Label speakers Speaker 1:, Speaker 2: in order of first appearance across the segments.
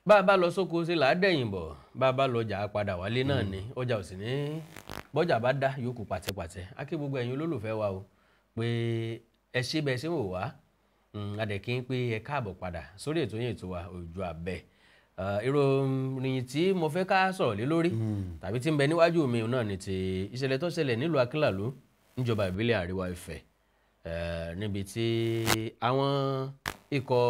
Speaker 1: Bá a bá lọ sóko ṣe là á dẹ̀yìn bọ̀, bá a bá lọ ọjà á padà wálé náà ni, ọjà ò sì ní bọ́jà bá dá yòókù pàtẹ́pàtẹ́. Á kí gbogbo ẹ̀yin olólùfẹ́ wa o pé ẹ ṣe bẹ́ẹ̀ ṣe ń wò wá, a dẹ̀ kí n pé ẹ káàbọ̀ padà sórí ètò yín ètò wa Ojú Abẹ. Ìròyìn tí mo fẹ́ ká sọ̀rọ̀ lé lórí tàbí tí ń bẹ níwájú mi náà ni ti ìṣẹ̀lẹ̀ tó ṣẹlẹ̀ nílùú Akínlàlú níjọba ìbílẹ̀ Àríwá Ifẹ̀, níbi tí àwọn ikọ̀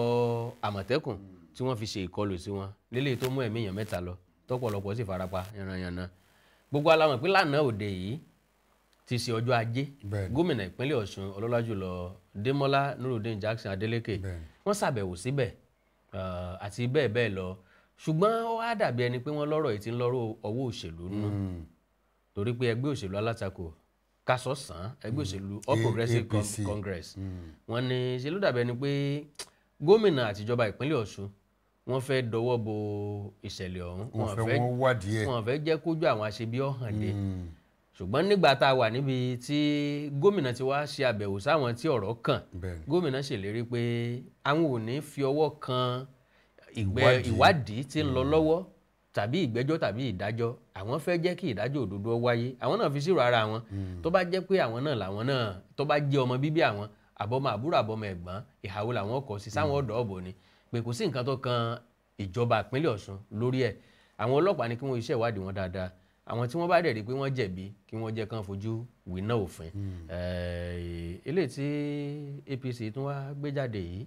Speaker 1: Àmọ̀tẹ́kùn tí wọ́n fi ṣe ìkọlù sí wọn lélẹ́yìí tó mú ẹ̀mí èèyàn mẹ́ta lọ, tọ́pọ̀lọpọ̀ sì farapa yànnàyànnà. Gbogbo alamọ̀ pé lánàá òde yìí ti ṣe ọjọ́ ajé, gómìnà ìpínlẹ̀ Ọ̀ṣun ọlọ́lá jùlọ Démọ́lá Nurudeen Jackson Adeleke wọ́n ṣàbẹ̀wò síbẹ̀ àti bẹ́ẹ̀ bẹ́ẹ̀ lọ. Ṣùgbọ́n ó wá dàbí ẹni pé wọ́n lọ́rọ̀ yìí ti ń lọ́rọ̀ ọwọ́ òṣèlú nù, torí pé ẹgbẹ́ òṣèlú alátakò kásọ̀sán, ẹgbẹ́ òṣèlú All Progressives Congress, wọ́n ní ṣe ló dàbí ẹni pé gómìnà àtijọba ìpínlẹ̀ Ọ̀ṣun wọ́n fẹ́ dọwọ́ bo ìṣẹ̀lẹ̀ ọ̀hún, wọ́n fẹ́ jẹ́ kójú àwọn aṣebi ọ̀hàn dé. Ṣùgbọ́n nígbà tá a wà níbi tí gómìnà ti wá ṣe àbẹ̀wò sáwọn tí ọ̀rọ̀ kàn, gómìnà ṣèlérí pé àwọn ò ní fi ọwọ́ kan ìwádìí tí ń lọ lọ́wọ́ tàbí ìgbẹ́jọ́ tàbí ìdájọ́. Àwọn fẹ́ jẹ́ kí ìdájọ́ òdodo wáyé. Àwọn náà fi ṣírò ara wọn, tó bá jẹ́ pé àwọn náà làwọn náà tó bá jẹ́ ọmọ bíbí àwọn àbọ̀mọ àbúrò àbọ̀mọ ẹ̀gbọ́n ìhàwó làwọn kọ̀ sí sáwọn ọ̀dọ́ ọ̀bọ̀ ni, pé kò sí nǹkan tó kan ìjọba ìpínlẹ̀ Ọ̀ṣun lórí ẹ̀. Àwọn ọlọ́pàá ní kí wọ́n iṣẹ́ ìwádìí wọn dáadáa, àwọn tí wọ́n bá dẹ̀ rí pé wọ́n jẹ̀bi kí wọ́n jẹ́ kán fojú winá òfin. Eléyìí tí APC tún wá gbé jáde yìí,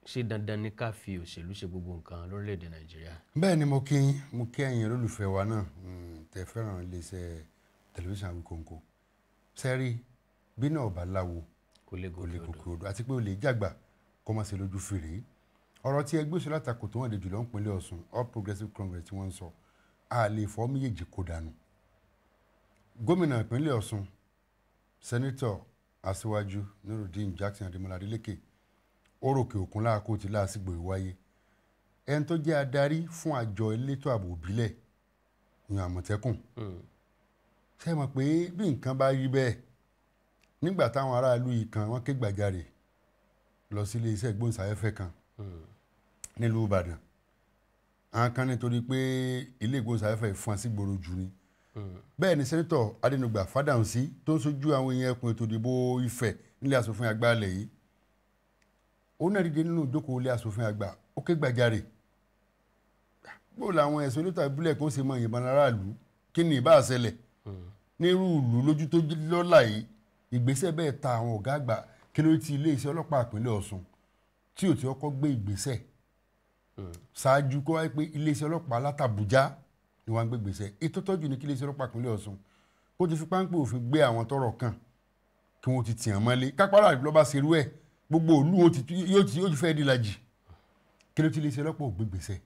Speaker 1: ṣé dandan ni ká fi òṣèlú ṣe gbogbo nǹkan lórílẹ̀‐èdè Nàìjíríà?
Speaker 2: Bẹ́ẹ̀ ni, mo kí ẹ̀yin olólùfẹ́ wa náà tẹ́ fẹ́ràn iléeṣẹ́ tẹlifíṣàn Awikonko. Sẹ́rí bí náà bá láwo
Speaker 1: kò lè gòkè
Speaker 2: odò, àti pé ó lè jàgbà kó má ṣe lójú fèrè. Ọ̀rọ̀ tí ẹgbẹ́ òṣèlú àtakò tó wọ́n dé jùlọ ń pínlẹ̀ Ọ̀ṣun, All Progressives Congress tí wọ́n ń sọ, a lè fọ́ méjèèjì kó dànù. Gómìnà ìpínlẹ̀ Ọ̀ṣun, Sẹ́nítọ̀ Aṣíwájú Nurudeen Jackson Adémọ́lá Adeleke, ó ròkè òkun láàkó tí láàsìgbò ìwáyé. Ẹni tó jẹ́ adarí fún àjọ elétò ààbò ìbílẹ̀ ìyẹn Àmọ̀tẹ́kùn. Ṣé ẹ mọ̀ pé bí nǹkan bá rí bẹ́ẹ̀, nígbà táwọn aráàlú yìí kan wọ́n ké gbàjarè lọ sí iléeṣẹ́ ìgbóhùnsáfẹ́fẹ́ kan nílùú Ìbàdàn, àwọn kan nítorí pé ilé ìgbóhùnsáfẹ́fẹ́ ìfọn sí gbòòrò jù ni. Bẹ́ẹ̀ ni Sẹ́nítọ̀ Adénúgbà Fádàǹsí tó ń sojú àwọn èèyàn ẹkùn ètò ìdìbò Ifẹ̀ nílé asòfin àgbà ilẹ̀ yìí, ó náà dìde nínú ìjókòó ilé asòfin àgbà, ó ké gbàjarè. Bó làwọn ẹ̀sùn elétò ìbílẹ̀ kó ṣe mọ ìyìnbọn aráàlú, kí ni ìbá ṣẹlẹ̀ nírú ìlú lójú tó lọ́la yìí? Ìgbésẹ̀ bẹ́ẹ̀ ta àwọn ọ̀gá àgbà. Kí ló ti iléeṣẹ́ ọlọ́pàá ìpínlẹ̀ Ọ̀ṣun tí ò ti kọ́kọ́ gbé ìgbésẹ̀ ṣáájú kó wáyé pé iléeṣẹ́ ọlọ́pàá látàbújá ni wọ́n ń gbé ìgbésẹ̀? Ètò tọ́jú ní kí iléeṣẹ́ ọlọ́pàá ìpínlẹ̀ Ọ̀ṣun kó ti fi páńpẹ́ òfin gbé àwọn tọ́rọ̀ kàn kí wọ́n ti tì hàn mọ́lé. Kápárà ló bá ṣerú ẹ̀, gbogbo òlu yóò ti fẹ́ dílajì. Kí ló ti iléeṣẹ́ ọlọ́pàá ò gbé ìgbésẹ̀?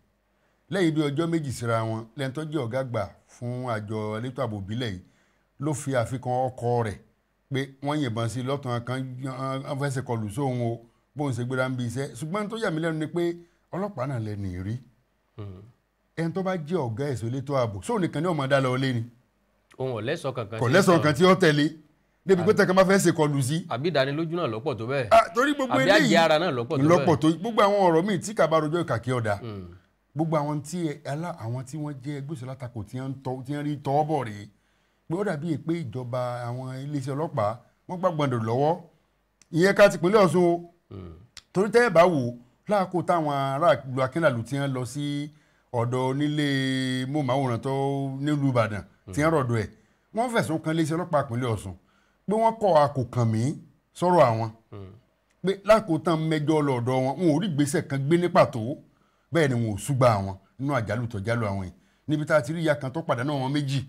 Speaker 2: Lẹ́yìn bí ọjọ́ méjì síra wọn, lẹ́ni tó jẹ́ ọ̀gá àgbà fún àjọ elétò ààbò ìbílẹ̀ yìí ló fi àfikún ọkọ rẹ̀ pé wọ́n yìnbọn sí lọ́tàn kan, wọ́n fẹsẹ̀ kọlù sóhun o, bóun ṣe gbéra ń bi iṣẹ́. Ṣùgbọ́n tó yà mí lẹ́nu ni pé ọlọ́pàá náà lẹ́nu rí ẹni tó bá jẹ́ ọ̀gá ẹ̀ṣọ́ elétò ààbò sóun nìkan ní ọmọ dá lọ lé ni.
Speaker 1: Òun ò lẹ́sọ̀ kankan.
Speaker 2: Kò lẹ́sọ̀ kan tí ó tẹ̀lé débi pé tẹ̀kan bá fẹ́ ṣe kọlù sí.
Speaker 1: Àbí ìdánilójú náà lọ́pọ̀ tó bẹ́ẹ̀.
Speaker 2: Torí gbogbo
Speaker 1: eléyìí àbí àjẹ́ ara náà lọ́pọ̀ tó bẹ́ẹ̀.
Speaker 2: Lọ́pọ̀ tó gbogbo àwọn ọ̀rọ̀ míì tí kàbá rojọ́ ìkàkí ọ̀dà, gbogbo àwọn tí àwọn tí wọ́n jẹ́ ẹgbẹ́ òṣèlú àtakò tí wọ́n rí tọ́ bọ̀ rèé pé ó dàbí pé ìjọba àwọn iléeṣẹ́ ọlọ́pàá wọ́n gbàgbọ́ndọ̀ lọ́wọ́ ìyẹn ká ti pínlẹ̀ Ọ̀ṣun o. Torí tẹ́ ẹ̀ bá wò láàkó táwọn aráàlú Akínlàlú tí wọ́n lọ sí ọ̀dọ̀ onílé móhùnmáwòrán tó nílùú Ìbàdàn tí wọ́n rọ̀dọ̀ ẹ̀, wọ́n fẹ̀sùn kan iléeṣẹ́ ọlọ́pàá ìpínlẹ̀ Ọ̀ṣun pé wọ́n kọ́ àkókàn mí sọ̀rọ̀ àwọn pé láàkó tán mẹ́jọ lọ́dọ̀ wọn, wọn ò rí ìgbésẹ̀ kan gbé ní pàtó. Bẹ́ẹ̀ ni wọn ò súgbà àwọn nínú àjálù tó jálù àwọn yìí, níbi tá a ti rí ìyá kan tó pàdánù àwọn méjì.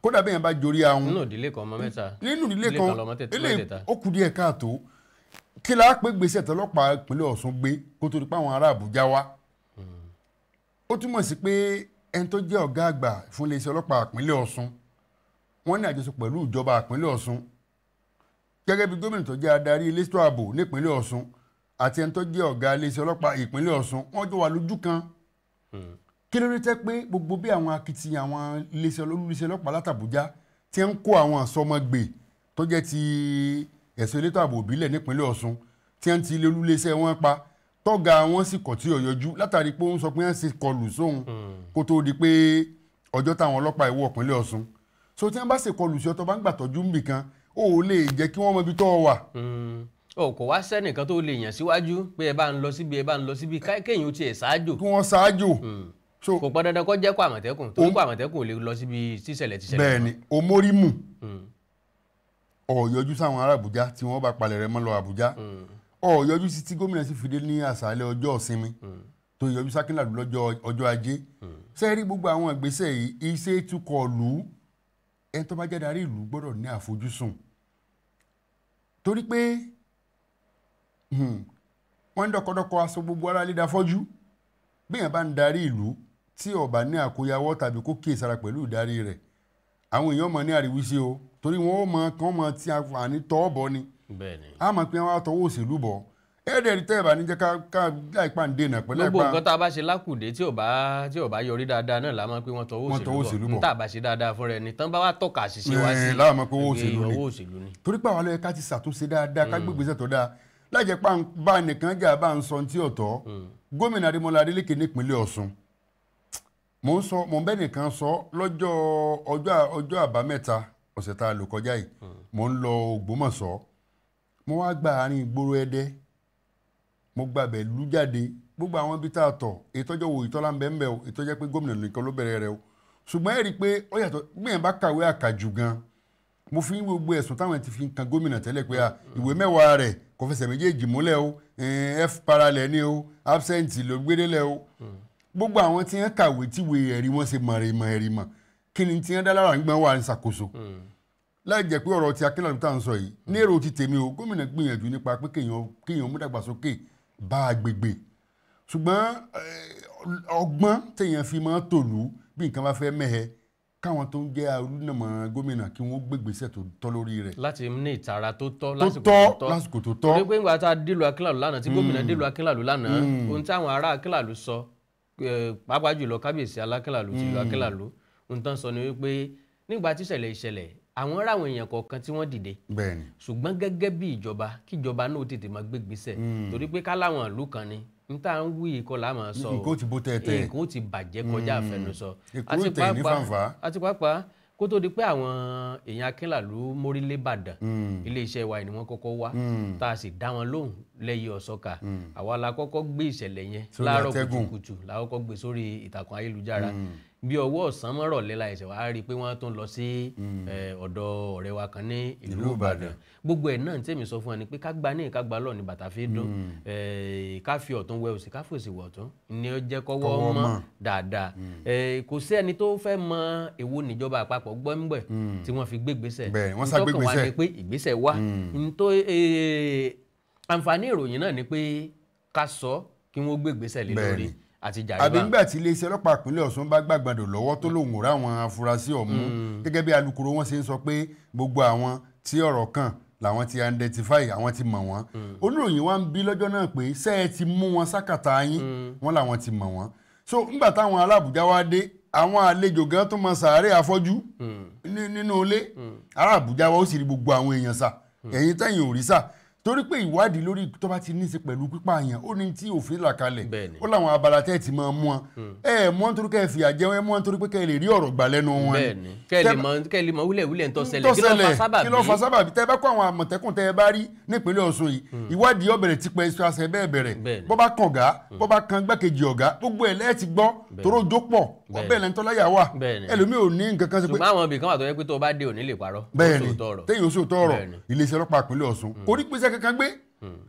Speaker 2: Kódà bẹ́ẹ̀ yẹn bá jorí àwọn
Speaker 1: nínú ìdílé kan ọmọ mẹ́ta,
Speaker 2: nínú ìdílé kan eléyìí ó kù díẹ̀ káàtó. Kí la pé gbèsè tọlọ́pàá ìpínlẹ̀ Ọ̀ṣun gbé kó tó di pé àwọn ará Àbújá wá? Ó túmọ̀ sí pé ẹni tó jẹ́ ọ̀gá àgbà fún iléeṣẹ́ ọlọ́pàá ìpínlẹ̀ Ọ̀ṣun, wọ́n ní àjọṣe pẹ̀lú ìjọba ìpínlẹ̀ Ọ̀ṣun gẹ́gẹ́ bí gómìnà tó jẹ́ adarí elétò ààbò nípínlẹ̀ Ọ̀ṣun àti ẹni tó jẹ́ ọ̀gá iléeṣẹ́ ọlọ́pàá ìpínlẹ̀ Ọ̀ṣun, wọ́n jọ wà lójú kan. Kí ló dé tẹ́ pé gbogbo bí àwọn akitiyan àwọn iléeṣẹ́ ọlọ́pàá látàbújá tí ń kó àwọn àsọmọgbè tó jẹ́ ti ẹ̀sùn elétò ààbò ìbílẹ̀ nípínlẹ̀ Ọ̀ṣun tí ń ti ilé olúléeṣẹ́ wọn pa, Tọ́gà wọn sì kọ̀ tí ò yọjú látàrí pé ó ń sọ pé wọ́n ṣe kọlù sóhun kó tó di pé ọjọ́ táwọn ọlọ́pàá ìwọ ìpínlẹ̀ Ọ̀ṣun. So tí wọ́n bá ṣe kọlù sí ọ tó bá ń gbàtọ́jú níbì kan, ó lè jẹ́ kí wọ́n mọ ibi tó wà.
Speaker 1: O kò wá sẹ́nìkan tó lè yàn síwájú pé ẹ bá ń lọ síbi, ẹ bá ń lọ síbi, kéèyàn ó tiẹ̀ ṣáájò.
Speaker 2: Kí wọ́n ṣáájò.
Speaker 1: Kò pọn dandan kó jẹ́ kó Àmọ̀tẹ́kùn, torí kó Àmọ̀tẹ́kùn ò lè lọ síbi tíṣẹ̀lẹ̀ tíṣẹ̀lẹ̀.
Speaker 2: Bẹ́ẹ̀ni, Omorimu ó yọjú sáwọn ará Àbújá tí wọ́n bá palẹ̀ rẹ̀ mọ́ lọ Àbújá. Ó yọjú sí tí gómìnà sì fi dé ní àṣálẹ́ ọjọ́ ìsinmi, tó yọjú sákínlàdú lọ́jọ́ ọjọ́ ajé. Ṣé rí gbogbo àwọn ìgbésẹ̀ yìí, iṣẹ́ tukọ̀ lù, ẹni tó bá jẹ́ darí ìlú gbọ́dọ̀ ní àfojúsùn. Torí pé wọ́n ń dọ́kọdọ́kọ aṣọ gbogbo ara lídà fọ́jú. Bí èèyàn bá ń darí ìlú tí ó bá ní àkóyawọ́ tàbí kó kíyèsára pẹ̀lú ìdarí rẹ̀, àwọn èèyàn mọ̀ ní àríwísí o, torí wọn ó mọ kán mọ tí àǹfààní tọ́ bọ̀ ni. A mọ̀ pé wọ́n á tọwọ́ òṣèlú bọ̀. Ẹ̀ẹ́dẹ̀ẹ́dì tẹ́ ẹ̀ bá ní jẹ́ ká láìpá ń dènà pẹ̀lú
Speaker 1: gbogbo nǹkan tá a bá ṣe lákùdé tí ò bá yọrí dáadáa náà la máa pé wọ́n tọwọ́ òṣèlú bọ̀. Tá a bá ṣe dáadáa fúnra ẹni tán bá wá tọ́ka àṣìṣe wá sí
Speaker 2: láwọn mọ̀ pé owó òṣèlú ni. Torí pé àwọn alẹ́ ká ti ṣàtúnṣe dáadáa, ká gbégbèsè tó dáa, láìjẹ́ pa bá nìkan jà bá ń sọ tí ọ̀tọ̀. Gómìnà Adémọ́lá Adélékè nípínlẹ̀ Ọ̀ṣun, mò ń sọ, mò ń bẹ́ nìkan sọ lọ́jọ́ ọjọ́ àbámẹ́ta ọ̀sẹ̀ tá a lò kọjá yìí, mò ń lọ Ògbómọ̀ṣọ́, mo wá gba àárín ìgboro Ẹdẹ, mo gbàbẹ̀ lú jáde, gbogbo àwọn ibi tá a tọ̀, ìtọ́jọ́ wo ìtọ́lá ń bẹ ń bẹ o, ìtọ́jẹ́ pé gómìnà nìkan ló bẹ̀rẹ̀ rẹ o. Ṣùgbọ́n ẹ rí i pé ó yàtọ̀, gbìyànjú bá kàwé àkàjù gan, mo fi ń gbogbo ẹ̀sùn táwọn ti fi ń kan gómìnà tẹ́lẹ̀ pé ìwé mẹ́wàá rẹ̀ kò fẹsẹ̀ méjèèjì múlẹ̀ o, F paralẹ̀ ni o, absent ló gbédélẹ̀ o. Gbogbo àwọn tí wọ́n kàwé tí ìwé ẹ̀rí wọn ṣe mọ̀rìmọ̀ kí ni tí wọ́n dá lára ń gbọ́n wà ní ṣàkóso. Láì jẹ́ pé ọ̀rọ̀ ti Akínlàlú tá à ń sọ yìí, ní èrò ti tèmi o, gómìnà gbìyànjú nípa pé kéèyàn mú dàgbàsókè bá agbègbè. Ṣùgbọ́n ọgbọ́n téèyàn fi máa tòlú bí nǹkan bá fẹ́ mẹ́hẹ, káwọn tó ń jẹ́ olùnàmọ̀ gómìnà kí wọ́n gbégbèsè tó tọ́ lórí rẹ̀.
Speaker 1: Láti ní ìtara tó tọ́ lásìkò tó tọ́. Torí pé ńgbà tá a dìlù Akínlàlú lánàá, tí gómìnà dìlù Akínlàlú lánàá, ohun tí àwọn ará Akínlàlú sọ, pàápàá jùlọ kábíyèsí Alákínlàlú tìlú Akínlàlú, ohun tán sọ ni wípé nígbà tí ìṣẹ̀lẹ̀ ìṣẹ̀lẹ̀ àwọn ráwọn èèyàn kọ̀ọ̀kan tí wọ́n dìde. Ṣùgbọ́n gẹ́gẹ́ bí ìjọba, kíjọba náà tètè máa gbégbèsè, torí pé ká láwọn ìlú kan ni n tá ń wí ikọ̀ là máa sọ,
Speaker 2: nǹkan ó ti bó tẹ́tẹ́,
Speaker 1: nǹkan ó ti bàjẹ́ kọjá àfẹnusọ. Àti pàápàá kó tó di pé àwọn èèyàn Akínlàlú mórílé Ìbàdàn, iléeṣẹ́ wa ni wọ́n kọ́kọ́ wá, tá a sì dá wọn lóhùn lẹ́yìn ọ̀sọ́ka. Àwa la kọ́kọ́ gbé ìṣẹ̀lẹ̀ yẹn láàárọ̀ kùtùkùtù, la kọ́kọ́ gbé sórí ìtàkùn ayélujára. Bí ọwọ́ ọ̀sán mọ́rọ̀lẹ́ la ẹ̀sẹ̀ wá rí i pé wọ́n tún lọ sí ọ̀dọ̀ ọ̀rẹ́ wa kan ní ìlú Ìbàdàn. Gbogbo ẹ̀ náà tèmi sọ fún wa ni pé ká gba ní ká gba lọ ní bàtà fi dún, ká fi ọ̀tún wẹ òsì, ká fòsì wọ̀ ọ̀tún ni ó jẹ́ kọ́wọ́ mọ́ dáadáa. Kò sí ẹni tó fẹ́ mọ èwo níjọba àpapọ̀ gbọ́ ń bẹ̀ tí wọ́n fi gbégbèsè. Ntọ́kàn wa ni pé ìgbésẹ̀ wà. Àǹfààní ìròyìn náà ni pé ká sọ kí wọ́n gbégbèsè lé lórí.
Speaker 2: Àbí ńgbà tí iléeṣẹ́ ọlọ́pàá ìpínlẹ̀ Ọ̀ṣun bá gbàgbàdò lọ́wọ́ tó lòun rà àwọn afurasí ọ̀hún, gẹ́gẹ́ bí alukoro wọn ṣe ń sọ pé gbogbo àwọn tí ọ̀rọ̀ kàn làwọn ti identify, àwọn ti mọ̀ wọ́n. Oníròyìn wa ń bí lọ́jọ́ náà pé ṣé ẹ ti mú wọn sákàtà yín, wọ́n làwọn ti mọ̀ wọ́n. So ńgbà táwọn alábùjá wá dé, àwọn àlejò gan tó mọ sàárè afọ́jú nínú ilé, ará Àbújá wa ó sì rí gbogbo àwọn èèyàn sà, ẹ̀yin tẹ̀yìn ò rí sà. Torí pé ìwádìí lórí tó bá ti ní í ṣe pẹ̀lú pípààyàn ó ní tí òfin là kalẹ̀, ó láwọn abala tẹ́ ẹ̀ ti máa mú wọn. Ẹ mú wọn torí kẹ́ ẹ fìyà jẹ wọn, ẹ mú wọn torí pé kẹ́ ẹ lè rí ọ̀rọ̀ gbà lẹ́nu wọn.
Speaker 1: Bẹ́ẹ̀ni, kẹ́ ẹ lè mọ wúlẹ̀wúlẹ̀ ń tó ṣẹlẹ̀,
Speaker 2: kí ló fa sábàbí. Tẹ́ ẹ bá kó àwọn àmọ̀tẹ́kùn tẹ́ ẹ bá rí nípínlẹ̀ Ọ̀ṣun yìí, ìwádìí ó bẹ̀rẹ̀ tipẹ́ ṣe bẹ́ẹ̀ bẹ̀rẹ̀. Bó bá kàn ọ̀gá, bó bá kan gbákejì ọ̀gá, gbogbo ẹ̀ lẹ́ẹ̀ ti gbọ́, toró jó pọ̀, bẹ́ẹ̀ lẹ́ni tọ́láyà wà, ẹlòmíì ò ní nǹkan kan ṣe pé.
Speaker 1: Ṣùgbọ́n àwọn ibì kan wà tó yẹ pé tó o bá dé ò ní lè parọ́.
Speaker 2: Bẹ́ẹ̀ni, téèyàn ó sòótọ́ ọ̀rọ̀. Iléeṣẹ́ ọlọ́pàá ìpínlẹ̀ Ọ̀ṣun kò rí pèsè kankan gbé,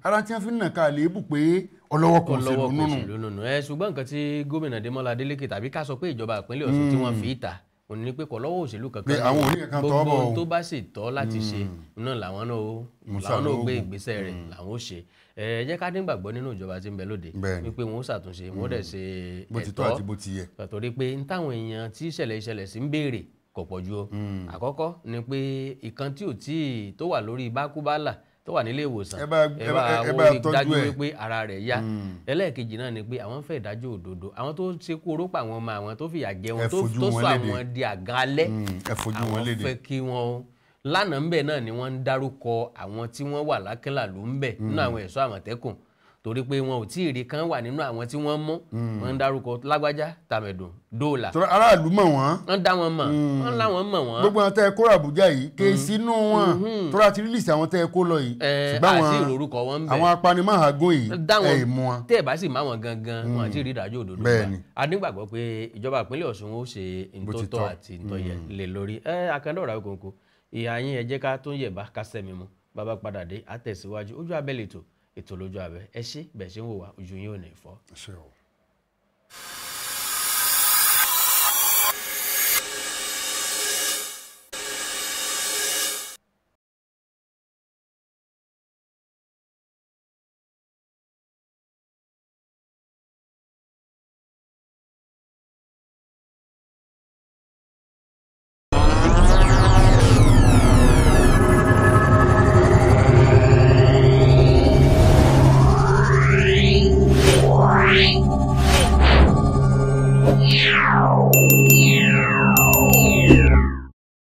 Speaker 2: ara tí wọ́n fi ń nà ká àléébù pé ọlọ́wọ́ kò òṣèlú nínú.
Speaker 1: Ṣùgbọ́n nǹkan tí gómìnà Adémọ́lá Adélékè tàbí ká sọ pé ìjọba ìpínlẹ̀ Ọ̀ṣun tí wọ́n fi ìta òun ni pé kò lọ́wọ́ òṣèlú kankan, gbogbo tó bá sì tọ́ láti ṣe náà làwọn náà gbé ìgbésẹ̀ rẹ̀ làwọn ó ṣe. Ẹ jẹ́ ká nígbàgbọ́ nínú ìjọba tí ń bẹ lóde wípé wọn ó ṣàtúnṣe, wọn ó dẹ̀ ṣe ẹ̀tọ́, torí pé n táwọn èèyàn tí ìṣẹ̀lẹ̀ ìṣẹ̀lẹ̀ sí ń béèrè kò pọ̀ ju o. Àkọ́kọ́ ni pé ìkan tí ò tí tó wà lórí bákúbálà tó wà nílé ìwòsàn, ẹ bá wo dájú wípé ara rẹ̀ yá. Ẹlẹ́ẹ̀kejì náà ni pé àwọn fẹ́ ìdájọ́ òdodo, àwọn tó ṣe kú orópa àwọn ọmọ àwọn tó fìyà jẹ wọn, tó sọ àwọn di àgàn alẹ́, àwọn fẹ́ kí wọ́n lánàá ńbẹ náà ni wọ́n ń dárúkọ àwọn tí wọ́n wà lákẹ́làlú ńbẹ nínú àwọn ẹ̀ṣọ́ Àmọ̀tẹ́kùn Torí pé wọn ò tí ì rí kan wà nínú àwọn tí wọ́n mú. Wọ́n ń dárúkọ lágbájá, tàmẹ̀dùn, dóòlà.
Speaker 2: Aráàlú mọ̀ wọ́n.
Speaker 1: Wọ́n dá wọn mọ̀, wọ́n láwọn mọ̀ wọ́n.
Speaker 2: Gbogbo àwọn tẹ́ ẹ kó Àbújá yìí ké sínú wọn. Tóra ti rìlíìsì àwọn tẹ́ ẹ kó lọ yìí.
Speaker 1: Ṣùgbọ́n àti ìrorúkọ wọn ń bẹ.
Speaker 2: Àwọn apanimọ̀hágún yìí ẹ̀ mú wọn.
Speaker 1: Tẹ́ ẹ bá sì má wọn gangan, wọn àti rí ìdájọ́ òdodo gbà. A nígbàgbọ́ pé ìjọba ìpínlẹ̀ Ọ̀ṣun ó ṣe ntọ́tọ́ àti ntọ́yẹ lé lórí. Àkàndọ̀rọ̀ Awikonko, ìhà yín ẹ jẹ́ ká tó ń yẹ̀bá ká sẹ́mi mu. Bàbá padà dé, àtẹ̀síwájú ojú abẹ́ lètò, ètò lójú abẹ. Ẹ ṣé bẹ́ẹ̀ ṣe ń wò wá, ojú yín ò ní fọ́.
Speaker 2: Ṣé o.
Speaker 3: Meow.